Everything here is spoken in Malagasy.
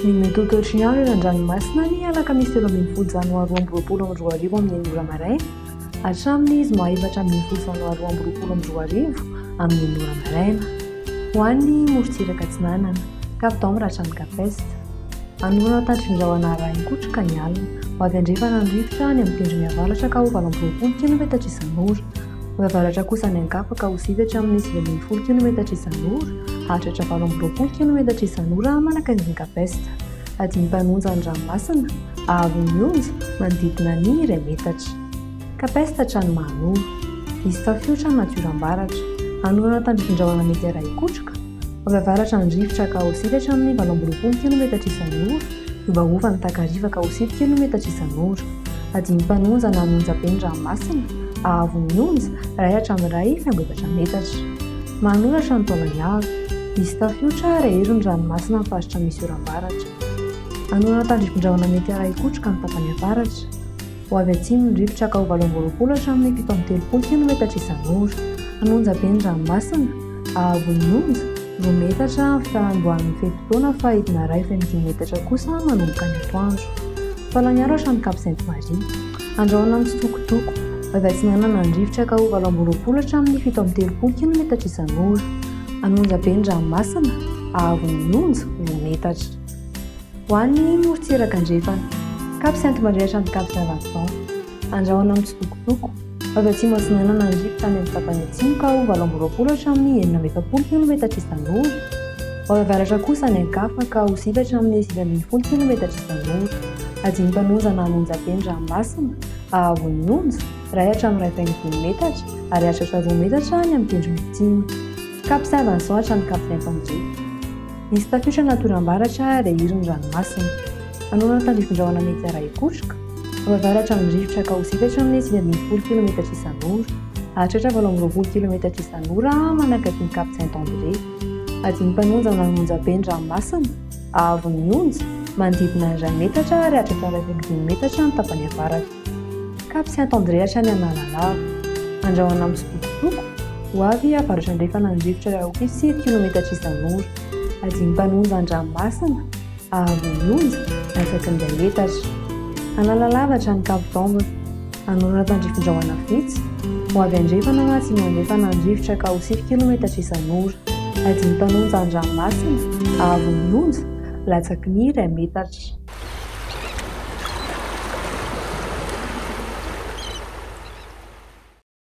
Ny mety ho toetry ny andro eny an-dranomasina ny alakamisy 13 janoary 2022 amin'ny 6 ora maraina hatramin'ny zoma 14 janoary 2022 amin'ny 6 ora maraina. Ho an'ny morontsiraka atsinanana, Cap d'Ambre hatramin'ny Cap Est. Hanorana tandrifin-drahona arahin-kotroka ny alina. Ho avy andrefana ny rivotra any amin'ny tendrony avaratra ka ho 28 kilometatra isan'ora. Ho avaratra kosa any an-kafa ka ho sivy hatramin'ny 19 kilometatra isan'ora, hahatratra 28 kilometatra isan'ora manakaiky ny Cap Est. Hadino mpanonja ny ranomasina, haavon'ny onja, manodidina ny iray metatra. Cap Est hatrany Mahanoro. Hisy tafiotra anaty oram-baratra. Hanorana tandrifin-drahona mety harahi-kotroka. Avy avaratra ny rivotra ka ho sivy hatramin'ny 28 kilometatra isan'ora, hiovaova ny takariva ka ho sivy kilometatra isan'ora. Hadino mpanonja na ny onjabe ny ranomasina, haavon'ny onja, iray hatramin'ny iray faingo efatra metatra. Manoratra ny taolany avy. Misy tafiotra ary ahery ny ranomasina amin'ny faritra misy oram-baratra. Hanorana tandrifin-drahona mety harahi-kotroka ny tapany avaratra. Ho avy atsimo ny rivotra ka ho 28 hatramin'ny 37 kilometatra isan'ora. Hanonja be ny ranomasina, hahavon'ny onja, 2 metatra amin'ny fiandohan'ny fe-potoana fa hidina 1,5 metatra kosa manomboka ny atoandro. Taolagnaro hatramin'ny Cap Sainte Marie. Andrahona mitsitokotoko, avy atsinanana ny rivotra ka ho 28 hatramin'ny 37 kilometatra isan'ora. Hanonja be ny ranomasina, hahavon'ny onja, 2 metatra. Ho an'ny morontsiraka andrefana, Cap Sainte Marie hatramin'ny Cap Saint Vincent. Andrahona mitsitokotoko, avy atsimo atsinanana ny rivotra any amin'ny tapany atsimo ka ho 28 hatramin'ny 46 kilometatra isan'ora. Ho avy avaratra kosa any an-kafa ka ho 9 hatramin'ny 19 kilometatra isan'ora. Hadino mpanonja na hanonja be ny ranomasina, hahavon'ny onja, 1 hatramin'ny 1,5 metatra ary hahatratra 2 metatra any amin'ny tendrony atsimo. Cap Saint Vincent hatramin'ny Cap Saint André. Misy tafiotra anaty oram-baratra ary ahiry ny ranomasina. Hanorana tandrifin-drahona mety harahi-kotroka, avy avaratra ny rivotra ka ho sivy hatramin'ny 19 kilometatra isan'ora. Hahatratra 28 kilometatra isan'ora manakaiky ny Cap Saint André. Hadino mpanonja na ny onjabe ny ranomasina, haavon'ny onja, manodidina ny iray metatra ary hahatratra 1,5 metatra ny tapany avaratra. Cap Saint André hatrany Analalava. Andrahona mitsitokotoko, ho avy avaratra andrefana ny rivotra raha ho sivy kilometatra isan'ora. Hadino mpanonja an-dranomasina, haavon'ny onja, latsaky ny iray metatra. Analalava hatrany Cap d'Ambre. Hanorana tandrifin-drahona vitsy, ho avy andrefana na atsimo andrefana ny rivotra ka ho sivy kilometatra isan'ora. Hadino mpanonja an-dranomasina, haavon'ny onja, latsaky ny iray metatra.